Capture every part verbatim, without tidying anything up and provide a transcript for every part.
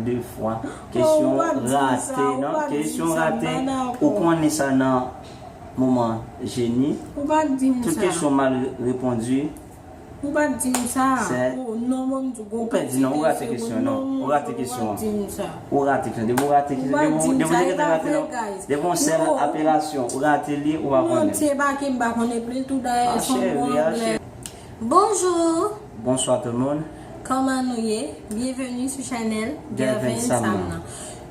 De fwa. Kesyon rate, non? Kesyon rate. Ou konnen sa nan moman jeni. Tout kesyon mal repondi. Ou pa t di m sa. Ou pèdi, non, ou rate kesyon, non. Ou rate kesyon an. Ou rate kesyon. Depi ou rate kesyon, depi ou depi ou deklare rate, non. Depi yon sèl apelasyon, ou rate li, ou pa konnen. Cheri, a, cheri. Bonjour. Bonsoir tout le monde. Kòman nou ye? Bienvenue sur channel Gervin Sam nan.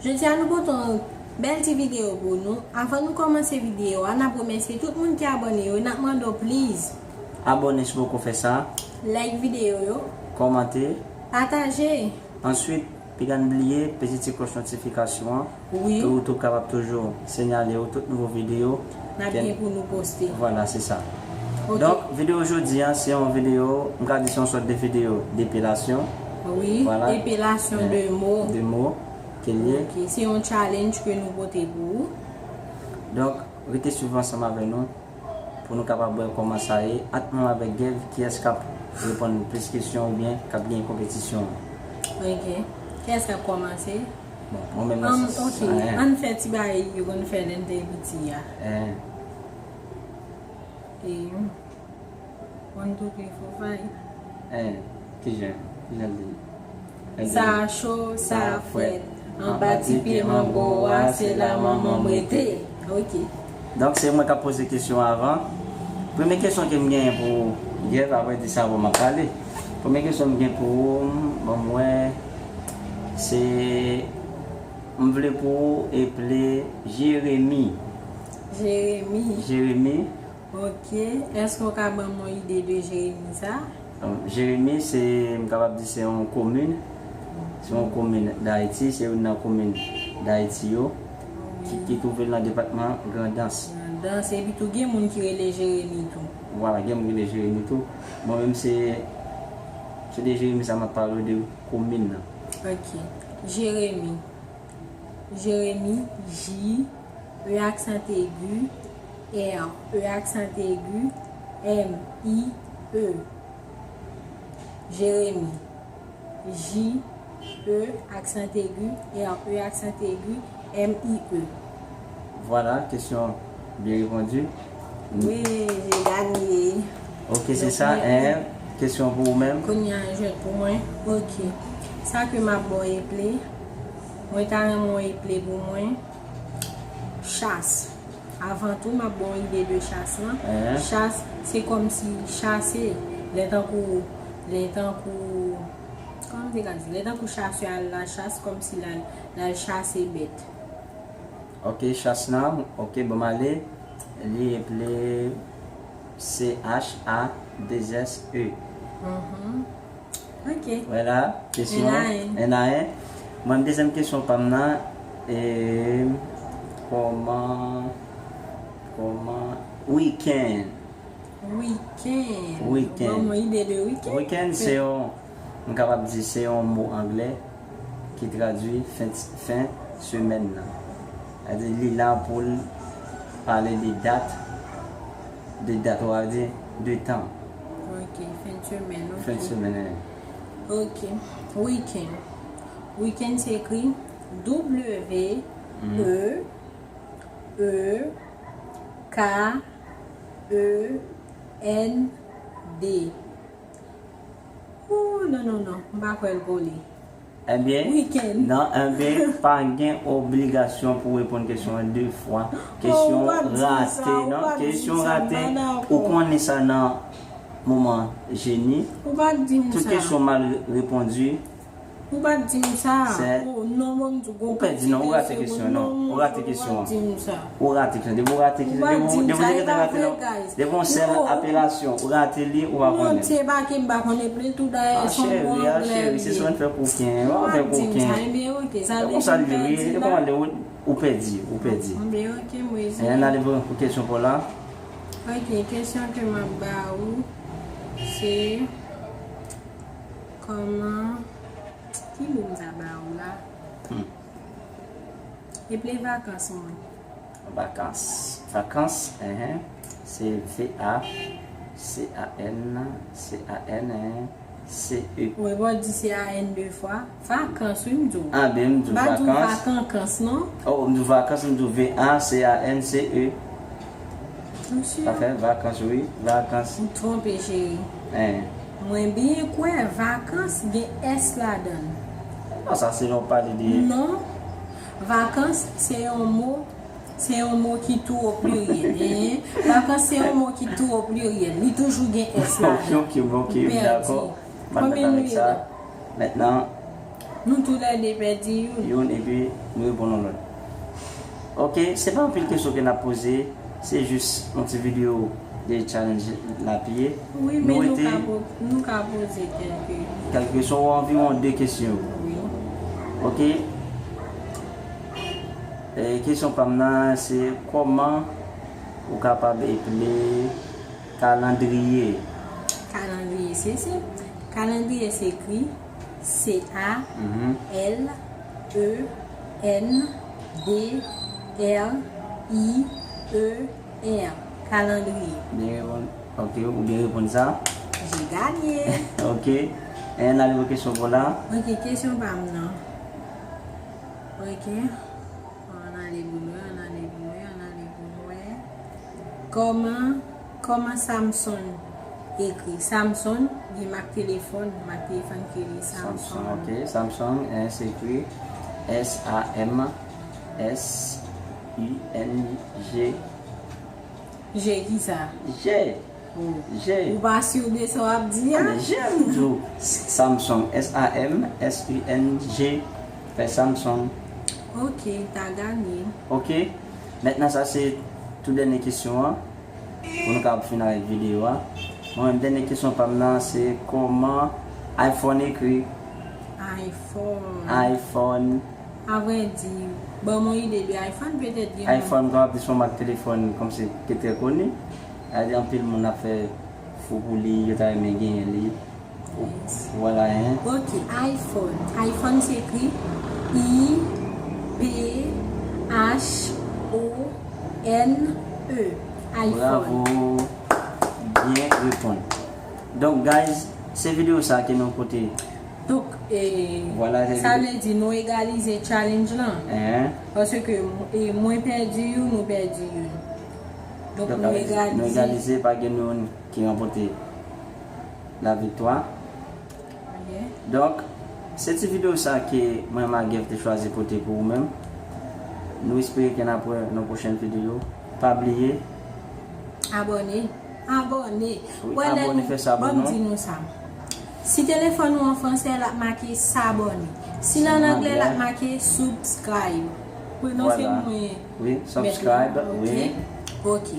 Jodi a nou pote yon bèl ti videyo pou nou. Avan nou kòmanse videyo a, n ap remèsye tout moun ki abòne yo. N ap mande w please. Abòne si w poko fè sa. Like videyo yo. Kòmante. Pataje. Answit, piga n bliye peze ti klòch notifikasyon an. Wi. Pou YouTube kapab toujou sinyale w tout nouvo videyo. N ap gen pou nou poste. Vwala, se sa. Donk, videyo jodi a, se yon videyo, m ka di se yon sòt de videyo depilasyon. Wi, epilasyon de mo. De mo, ke l ye. Ok, se yon challenge ke nou pote pou ou. Donk, rete swiv ansanm avè nou. Pou nou kapab wè kòman sa ye. Ant mwen avèk Gev, kiyès k ap reponn plis kesyon oubyen k ap genyen konpetisyon an? Ok. Kiyès k ap kòmanse? Bon, mwen menm nan sans sa, hein. Ann fè ti bagay yo konn fè lè n te piti a. Hein. E, one, two, three, four, five. Hein, kijan? Kijan l di? Sa cho, sa frèt. Anba ti pye mango a, se la manman m rete. Ok. Donk, se mwen k ap poze kesyon avan. Premye kesyon ke m genyen pou Gev, apre di sa, bon, m ap pale. Premye kesyon m gen pou ou, m, ban m wè, se, m vle pou ou eple Jeremi. Jeremi. Jeremi. Ok, èske w ka ban m yon ide de Jeremi sa? Jeremi, se, m kapab di se yon komin. Se yon komin Dayiti, se youn nan komin Dayiti yo, ki, ki twouve l nan depatman Grandans. Grandans, epi tou gen moun ki rele Jeremi tou. Vwala, gen moun ki rele Jeremi tou. Mwen menm se, se de Jeremi sa m ap pale w de komin nan. Ok, Jeremi. Jeremi, J, E aksan egi, R, E aksan egi, M, I, E. Jeremi. J, E aksan egi, R, E aksan egi, M, I, E. Vwala, kesyon byen reponn. Wi, j'ai gagné. Ok, se sa. Hein, kesyon pou ou menm. Kounye a, jwèt pou mwen. Ok. Sa ke m ap ba w eple, mwen ta renmen w eple pou mwen. Chas. Avan tou, m ap ba w ide de chas lan. Hein? Chas, se kòmsi chase. Lè tankou, lè tankou, kòman m te ka di? Lè tankou chasè al lachas, kòmsi l al, l al chase bèt. Ok, chas lan, ok, ban m ale. Li eple C H A deux S E. Mhm. Ok. Vwala, kesyon. En a en. En a en. Mwen, dezyèm kesyon pa m nan, e, kòman, kòman, wikenn. Wikenn. Wikenn. Ban mwen ide de wikenn. Wikenn, se yon, m kapab di, se yon mo anglè ki tradui fen, fen semèn nan. Sa vle di, li la pou l pale de dat, de dat, ou a di, de tan. Ok, fen semèn, ok. Fen semèn, wi. Ok. Wikenn. Wikenn se ekri W E E K E N D. Oh, non, non, non. M pa kwè l kole. Ebyen, non, ebyen, pa gen obligasyon pou w reponn kesyon an de fwa. Kesyon rate, non? Kesyon rate, ou konnen sa nan moman jeni. Tout kesyon mal repondi. Ou pa t di m sa. Ou pèdi, non, ou rate kesyon, non. Ou rate kesyon an. Ou rate kesyon. Depi ou rate kesyon, depi ou deklare rate, non. Depi yon sèl apelasyon, ou rate li, ou pa konnen. Non, se pa ke m pa konnen plis tou, dayè, se yon mo anglè li ye. Cheri, se sou fè koken, ou pa fè koken. Ebyen, ok, sa vle di m pèdi la. Ou pèdi, ou pèdi. Ebyen, ok, m rezi. Ann ale pou kesyon pa w la. Ok, kesyon ke m ap ba ou, se kòman, ki mo m ta ba ou la? Hmm. Eple vakans mwen. Vakans. Vakans, enhen. Se V A C A N, C A N, enhen. C E. Wi, bon, di C A N de fwa. Vakans, wi, m di w. Ah, ben, m di w M pa di w vakans. Vakankans, non. Oh, m di w vakans, m di w V A C A N C E. Ou si? Sa fè vakans, wi. Vakans. Ou twonpe, cheri. Hein. Mwen byen kwè vakans gen S ladan l. Non, sa se lè w pale de. Non. Vakans, se yon mo, se yon mo ki tou o pliryèl. Hein? Vakans, se yon mo ki tou o pliryèl. Li toujou gen S Ok, ladan l. ok, ok, Ou pèdi. Dakò. M ap Konbyen mèt nou avèk ye sa. La? Mentnan, Nou toulède pèdi youn. Youn, epi nou reponn yon lòt. Ok, se pa anpil kesyon ke n ap poze, se jis yon ti videyo de challenge la piye. Wi, men nou ka po- nou ka poze kèlke. Kèlke swa anviwon de kesyon. Wi. Ok. E kesyon pa m nan, se kòman ou kapab eple kalandriye? Kalandriye, se senp. Kalandriye se ekri C A L E N D R I E R. Kalandriye. Byen reponn. Ok, ou byen reponn sa. J'ai gagné. Ok. E n ale pou kesyon pou la. Ok, kesyon pa m nan. Ok. Ann ale pou nou wè, ann ale pou nou wè, ann ale pou nou wè. Kòman, kòman Samson ekri? Samson, gen mak telefòn, mak telefòn ki rele Samson, Samson. Ok. Samson, eh, se ekri S A M S U N G. G ki sa? G. Oh. G. Ou pa sur de sa w ap di a? Ah, men G, m di w. Samsung, S A M S U N G. Fè Samsung. Ok, ta gade. Ok. Mentnan, sa se tou dènye kesyon an. Pou nou kapab fin avèk videyo a. Mwen menm, dènye kesyon pa m nan, se kòman iPhone ekri? iPhone. iPhone. Avrèdi, ban m yon ide de iPhone, petèt gen moun. iPhone, kòm ap di, se yon mak telefòn kòmsi ki trè koni. Sa vle di anpil moun ap fè fou pou li, yo ta renmen genyen li. Ou, ou wè la, hein? Ok, iPhone. iPhone se ekri I P H O N E. iPhone. Bravo. Byen reponn. Donk, guys, se videyo sa ke nou pote. Donk, e, Voilà, se sa videyo. Vle di nou egalize challenge lan. Hein? Paske, e, mwen pèdi youn, nou pèdi youn. Donk, Donk, nou sa vle di, nou egalize. Egalize, pa gen youn ki ranpòte la viktwa. Ok. Donk, se ti videyo sa ke mwen, Magev, te chwazi pote pou ou menm. Nou espere ke n ap wè nan pwochèn videyo. Pa bliye. Abòne. Abòne. Wi, Wè, lè abòne, nou, fè sa pou ban m nou. Di nou sa. Si telefòn ou an fransè, l ap make s'abonner. Si l an An anglè, l ap anglè. Make subscribe. Pwononse Voilà. mwen. Wi, subscribe, Mèt la, wi. Ok. Ok.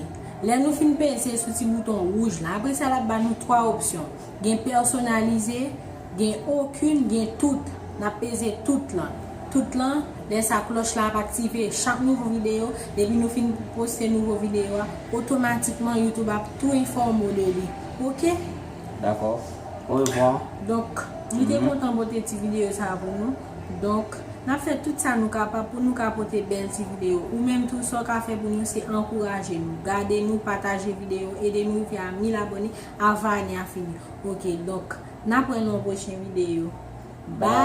Lè nou fin peze sou ti bouton wouj la, apre sa, l ap ba nou twa opsyon. Gen pèsonalize, gen okenn, gen tout. N ap peze tout lan. Tout lan, lè sa klòch la ap aktive, chak nouvo videyo, depi nou fin poste nouvo videyo a, otomatikman YouTube ap tou enfòme w de li. Ok? Dakò. Orevwa. Donk, nou te kontan pote ti videyo sa a pou nou. Donk, n ap fè tout sa nou kapab pou nou ka pote bèl ti videyo. Ou menm tou, sa w ka fè pou nou, se ankouraje nou. Gade nou, pataje videyo, ede nou rive a mil abòne avan ane a fini. Ok, donk, n ap wè nan yon pwochen videyo. Bye!